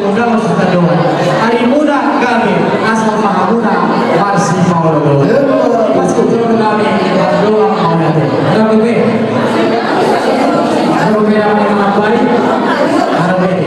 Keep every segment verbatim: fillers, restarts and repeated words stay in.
Undang ma suhut dongan. Ai muna gabe, asa ma hamuna marsipaolo-olo. Pas kutu nami, dongan mauliate. Gabe be. Gabe be, gabe be.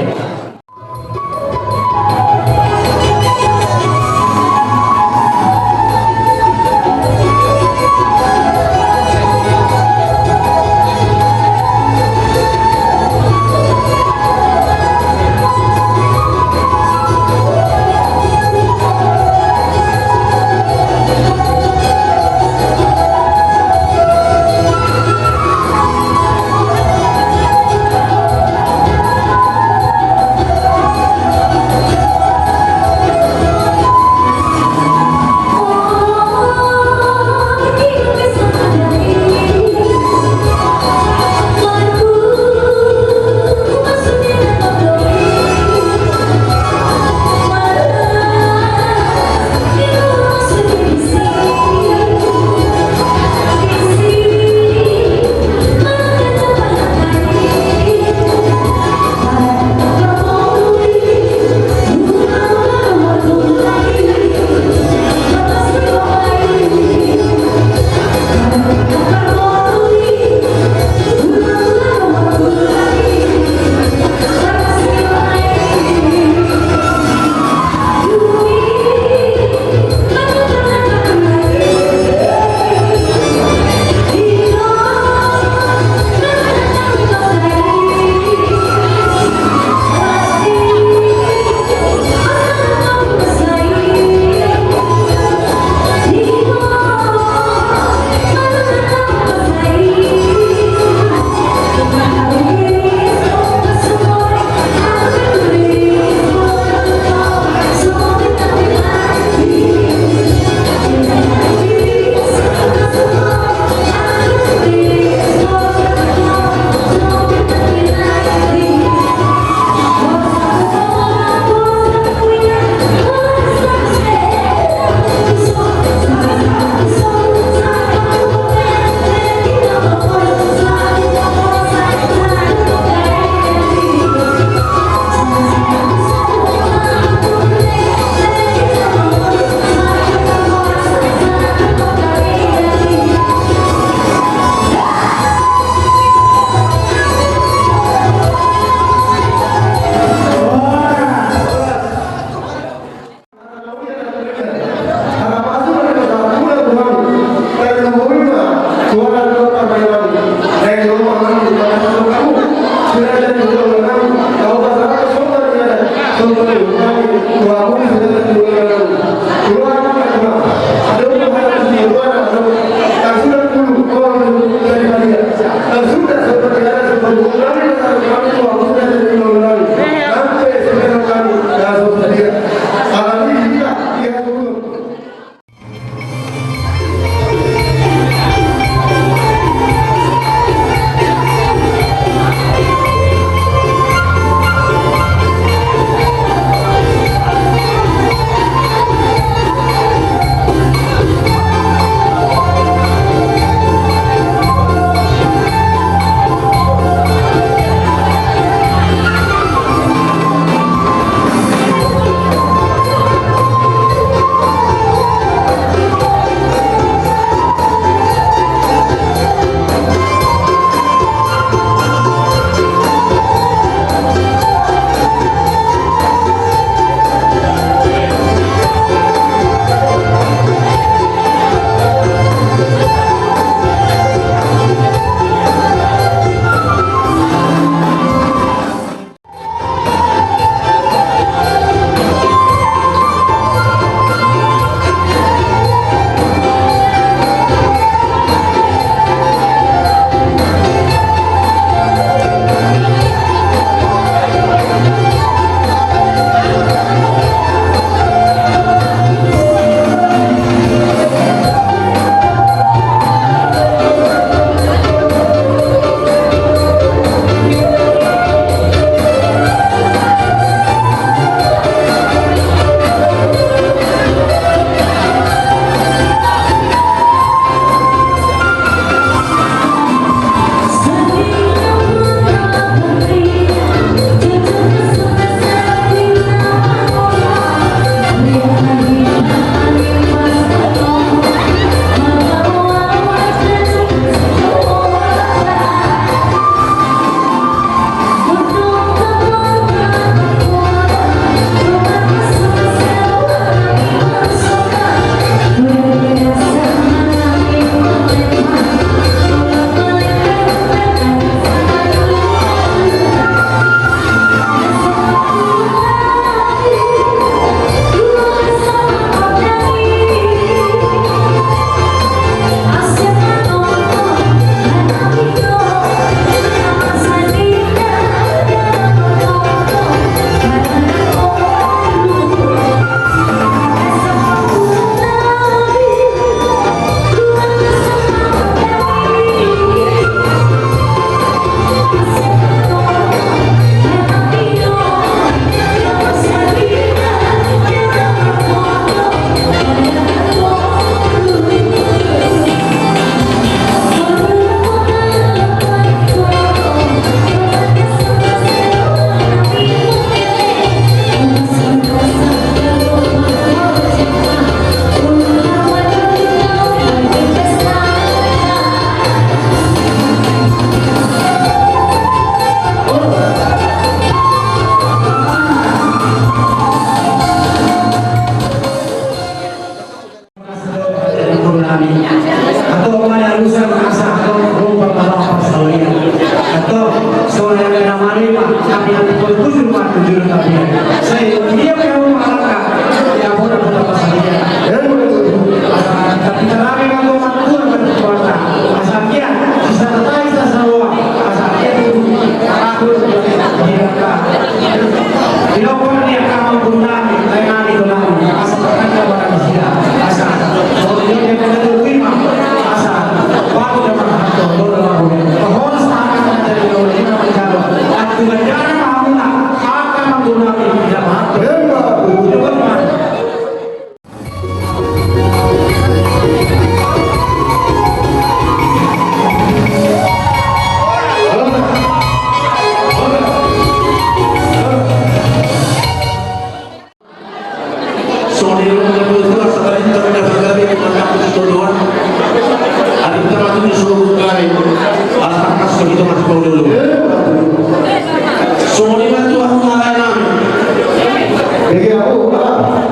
Jadi aku, ah,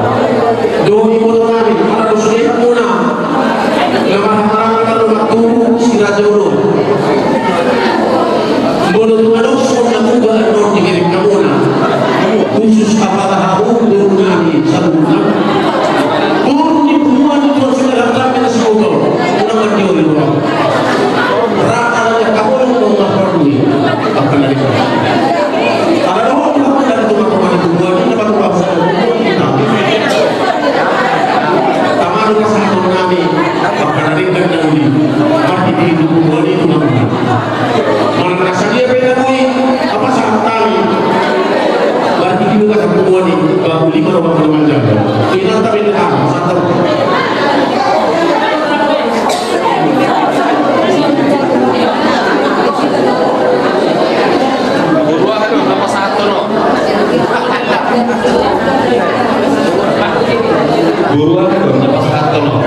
dohot iboto nami, ala dos ni hamuna na marhaharangan na martubu si Raja Olo. Molo tung adong songon na tuba annon dibereng hamuna, khusus apala hamu boru nami saluhutna, boru ni punguan ni Tuan Sinaga Tami na siboto, unang mandioli roham. Rata na dia kabolon do marparbue. Apala dohot tu hamuna na tuba-tuba ni punguan i na patupa. Tama do pasahaton nami, angka na denggan na uli, marhite ni punguan i tu hamuna. Manang na sadia pe na boi, apa sahat nami, marhite ni pasahaton punguan i, ba uli ma roha na manjaga. Inanta pe na, satu. Boru aha do na pasahaton on? Boru aha do na pasahaton on?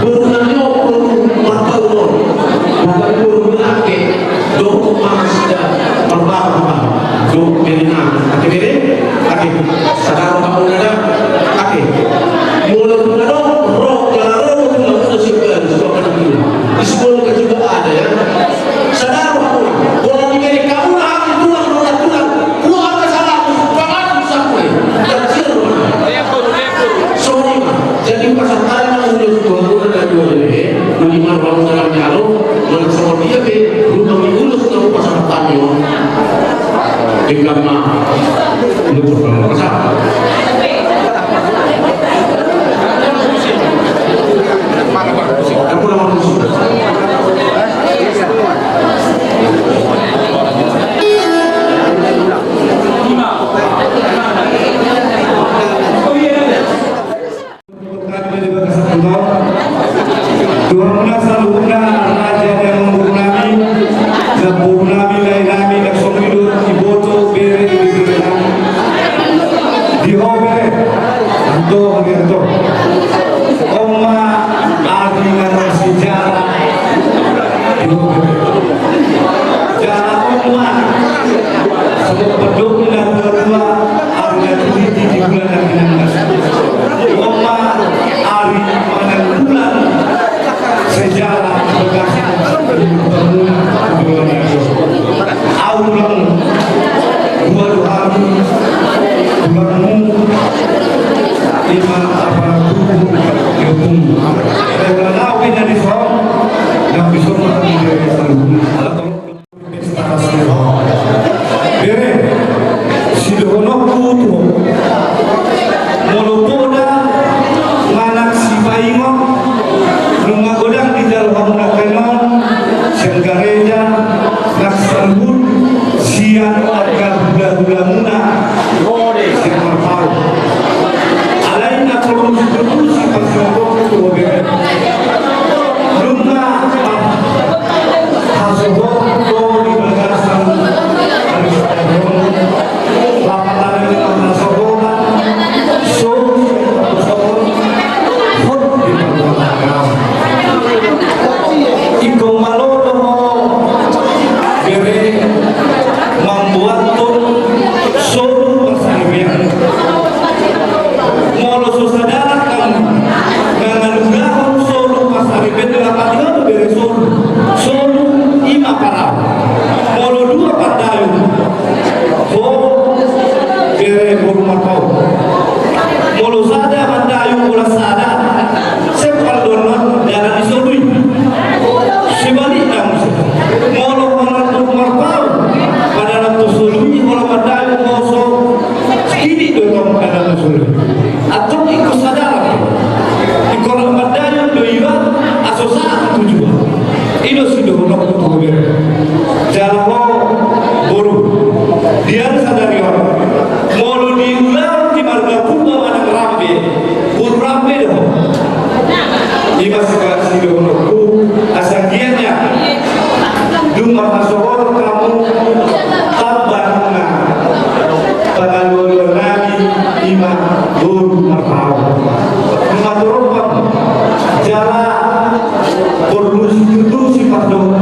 Boru nami on, boru marpaung on. Bukan boru ni angke. Dohot ma nasida marpaung, dohot bere nami. Ate bere, ate. Sada roha hamuna da, ate. Molo tung adong, ro, jala ro, tung adong, ro, siapa, siapa, siapa, siapa. Di sekolah juga ada, ya. Sada roha hamuna. Molo dibereng hamuna, hami tulang, tulang, tulang. Dua angka salah, pangaku sapule. Dan siapa? Songon i ma. Jadi pasahat nami ma ulos tu hamuna na dua bere, na lima roha hamuna na jalo, manang songon dia pe, rumah ni ulos na pasahat nami on. Denggan ma. Ulos na pasahat. Aku nama khusus. Tuhan na saluhutna, raja ni amangboru nami, namboru nami, lae nami, na songon i do iboto, bere, ibebere nami. Di ho bere, Anto, Harianto. On ma ari na marsejarah. Di ho bere. Jala on ma songon pandok ni natuatua, ari na tulidi di bulan na pinangkas. On ma ari manang bulan sejarah bagas di hamuna di bulan na. Au tulang, dua do hami tulangmu, ima apala tubu di ompungmu. Ulaon au pe na dison, na dison ma hami bere saluhutna. Ala tong. Bere, sidohononku tu ho. Molo poda manang sipaingot, nunga godang dijalo hamu nangkin on, sian gareja, nang saluhut, sian angka hulahulamuna, sian Marpaung. Alai na porlu situtu sipaingot tu ho bere. Nunga hasohotan do di bagasan ari sadari on, lapatan ni hasohotan, so, so, hot di parmarangkaon. Ingkon malo do ho bere mamboathon solu parsaripeon. Molo so sada hamu mangalugahon solu parsaripeon, na pati do bere solu. Solu ima parau. Molo dua pandayung, ho bere boru Marpaung. Molo sada pandayung, molo sada sempal do annon dalan ni solu i. Sebalikna muse, molo ho na boru Marpaung padalan tu solu i, molo pandayung ho so, sititi do tong dalan tu solu i. Antong ingkon sadalan, ingkon rap mandayung do iba, asa sahat tujuan. I do sidohononku tu ho bere. Jala ho boru, di ari sadari on, molo diulahon di marga Purba manang Rambe, boru Rambe do ho. Ima sidohononku, asa anggiat dung marhasohotan hamu, tamba nunga pangalualuan nami, ima boru Marpaung. Nunga torop hamu, jala porlu situtu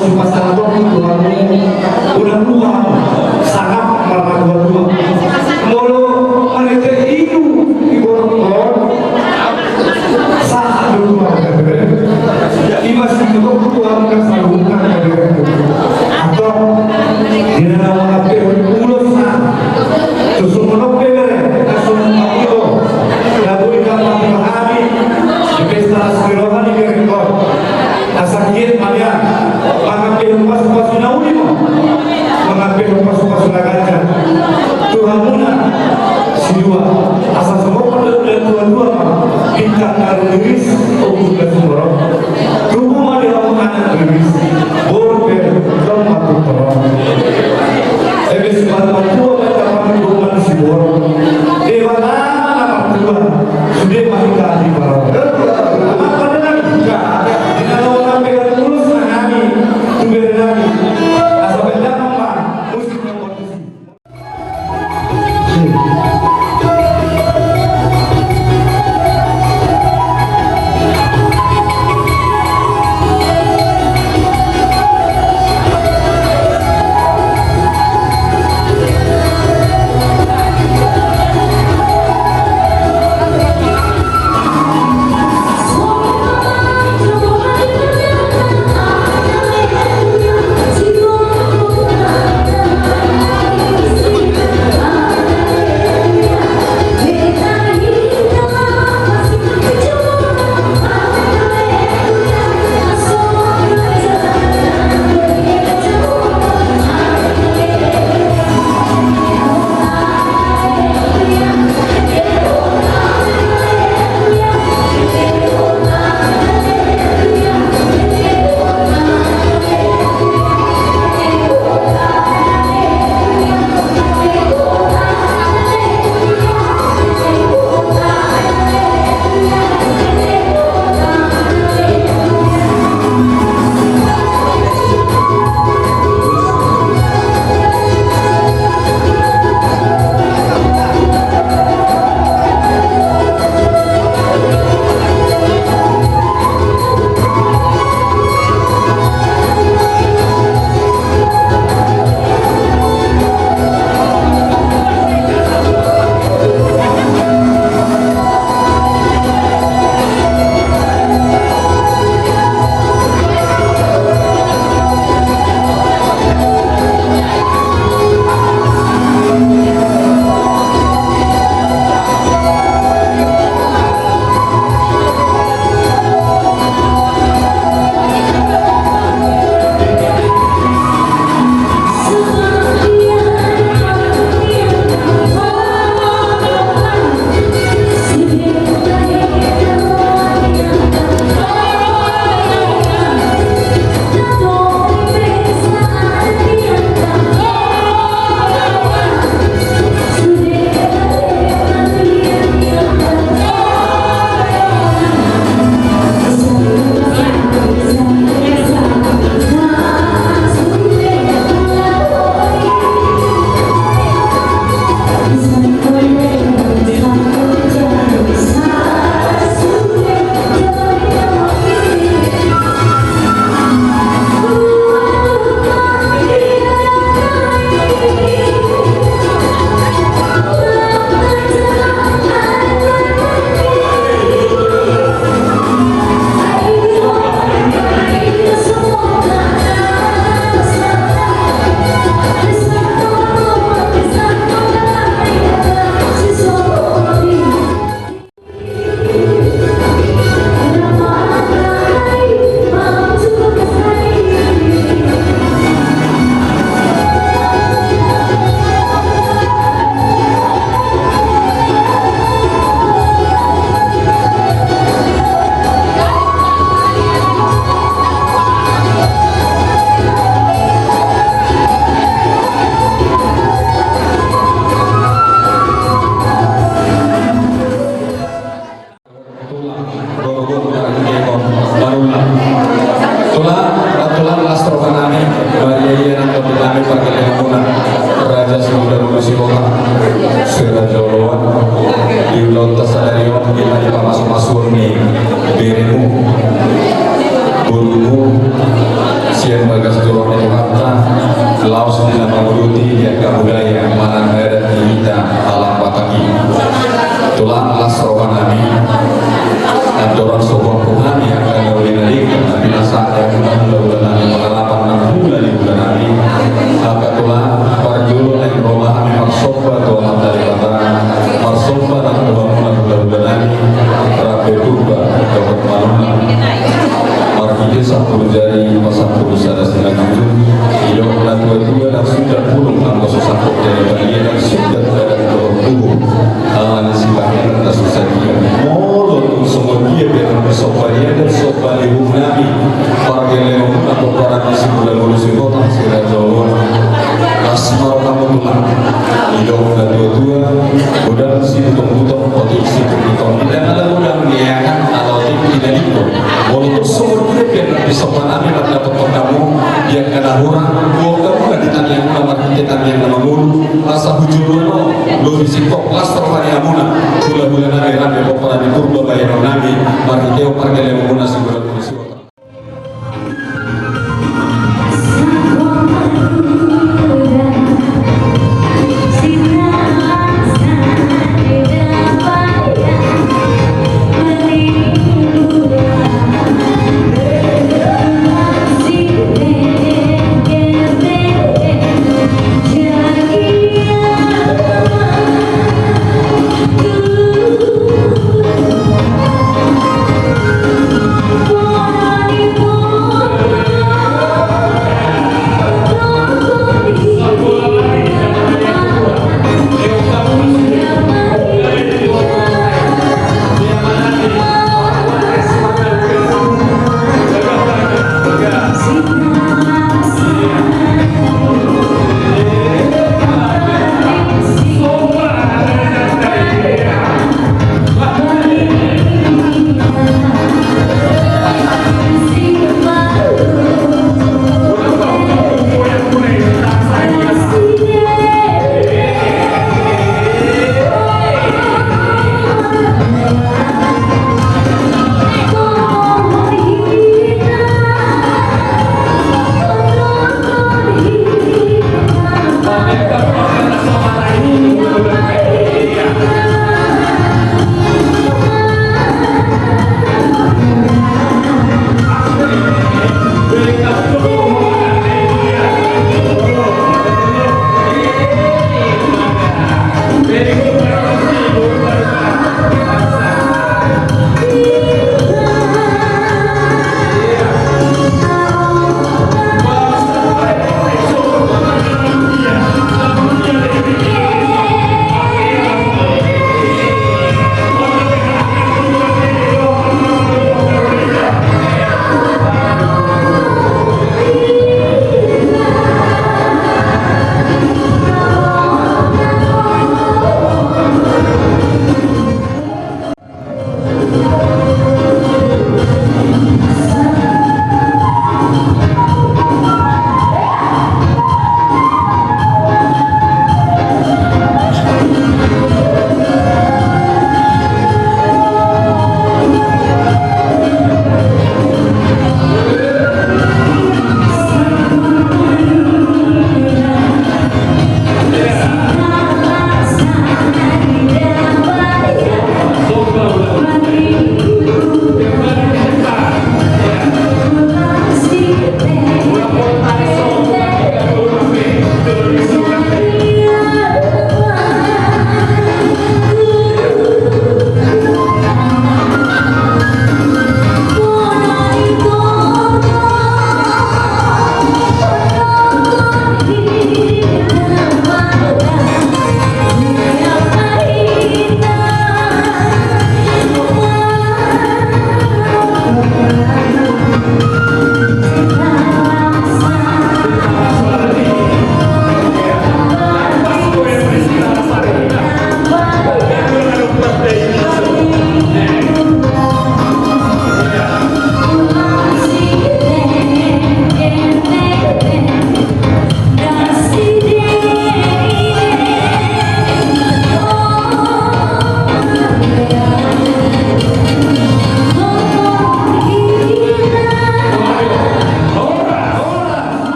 sipasahatonku tu hamu, unang lupa hamu sangap marnatuatua. Ombun na sumorop, tubu ma di hamu anak riris, boru pe jolma tumorop. Eme sude martua baen hami dongan siborok, Debata ma na martua, sude ma hita diparorot. Amang pande nami, di na laho na pegang tulus na hami tu bere nami, asa baen damang ma musik na martusi. Tulang, gorgor, marhite on, marulang. Tulang, tulang, las roha nami, marria-ria nang tondinami pargellenganmuna. Raja Samudra Muna Siroha, Si Raja Oloan, di ulaonta sadari on, di na dipamasu-masuon ni beremu, borumu, sian bagas joro ni Tuhanta, laos di na manguduti di angka budaya manang adat ni hita halak Batak i. Tulang, las roha nami, andorang so huampu hami angka na uli na denggan na pinasahat ni hulahula nami, pangalapan na hula ni hula nami, maka tulang, parjolo naeng ro ma hami marsomba tu Amanta Debata, marsomba nang tu hamuna hulahula nami, rap be Purba dohot Manullang. Marhite sampulu jari pasampulu sada simanjujung, didok natua-tua, ndang suda pulung anggo so sangkot jari badia. Didok natuatua, godang sibutongbuton, otik sibutongbuton. Godang ala godang niahan, ala otik pinalingkon. Walaupun songon dia pe na pisopan nami mandapothon hamu di angka na hurang, boan hamu na di tangiang na marhite tangiang na mangolu, asa hujur lomo, lobi singkop las tormani hamuna, hulahula nami rame pomparan ni Purba bahenon nami, marhitehon pargellengmuna sibola muna sibola.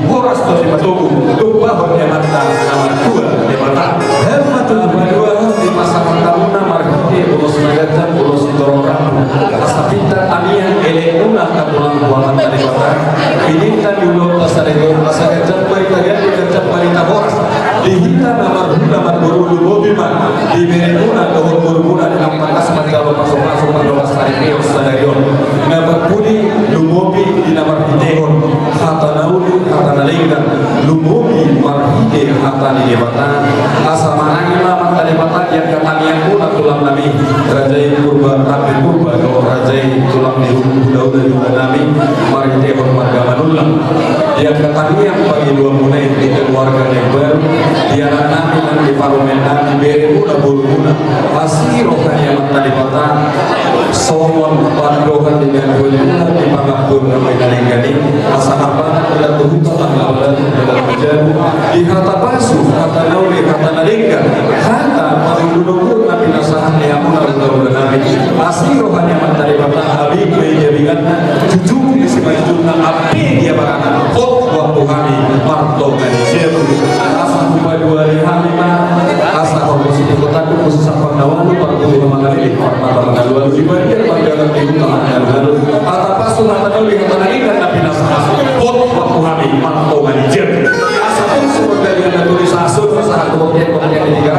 Horas do di matogu, tumpahon ni Amanta na martua Debata. Hem ma tutu. Paduahon di pasahatonmuna marhite ulos na ganjang, ulos ni torop rambu. Asa pinta tangiang elekmuna na tulang tu Amanta Debata. Pininta di ulaonta sadari on, asa ganjang barita gandum, ganjang barita horas. Di hita na marhula marboru, lumobi ma di beremuna dohot borumuna di na tangkas manjalo pasupasu mandok sari keos sadari on. Na marpudi lumobi di na marhitehon hata na uli, hata na denggan, lumobi marhite Amanta Debata, asa manang ma Amanta Debata di angka tangiangmuna tulang nami, raja i Purba, Raja Purba, dohot raja i tulang ni hulahula di huta nami, marhitehon marga Manullang. Di angka tangiang pangidoanmuna i di keluarga na imbaru, di anak nami nang di parumaen nami, beremuna, borumuna, asi roha ni Amanta Debata, songon pandohan ni na tuatua di pangampuon na denggan i, asa harbangan dalan tu huta, tangga dalan tu jabu, di hata pasu, hata na uli, hata na denggan, hata pangidoan na pinasahat ni hamuna hulahula nami. Asi roha ni Amanta Debata, habib ma i di abinganna, jujung di simanjujungna, ampe di abarana, hot buat tu hami martonga ni jabu. Asa hupaduahon hami ma, asa horbo sitikotangku, husampang na ualu, parpudi ma mangalili, parmata mangalualu, di balian panggalan di huta mangalualu. Hata pasu, hata na uli, hata na denggan na pinasahat, hot buat tu hami martonga ni jabu. Asa pung sumangkalian na tulis asun, asa hatu kopian kopian di tiga,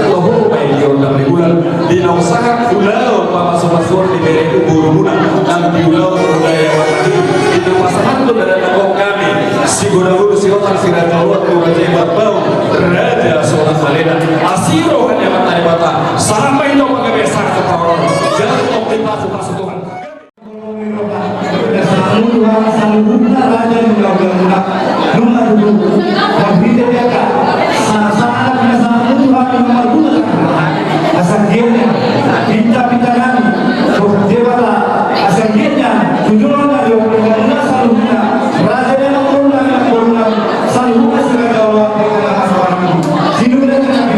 loho ma i di ondang ni bulan. Di naung sahat ulaon pamasumasuon ni berengku borumuna, nang di ulaon budaya Batak i, di na pasahathon dalan na gok hami, sigodang ulu, siotang, siraja oloan, tu raja i Marpaung, raja Sonak Malena. Asi roha ni Amanta Debata, sahat ma i tu panggabean, sahat tu parhorasan, jala tu pasupasu Tuhan. Pinasahatmu Tuhan saluhutna raja ni hulahula, nunga tutu marhite di angka sala-sala na pinasahatmu Tuhan, nunga marguna. Asa anggiat ma pintapinta nami, dohot Debata, asa anggiat ma tu joloan na dihorjahon muna saluhutna, raja ni anak boruna, anak boruna, saluhutna siraja oloan, siraja oloan, sinur dan sinur.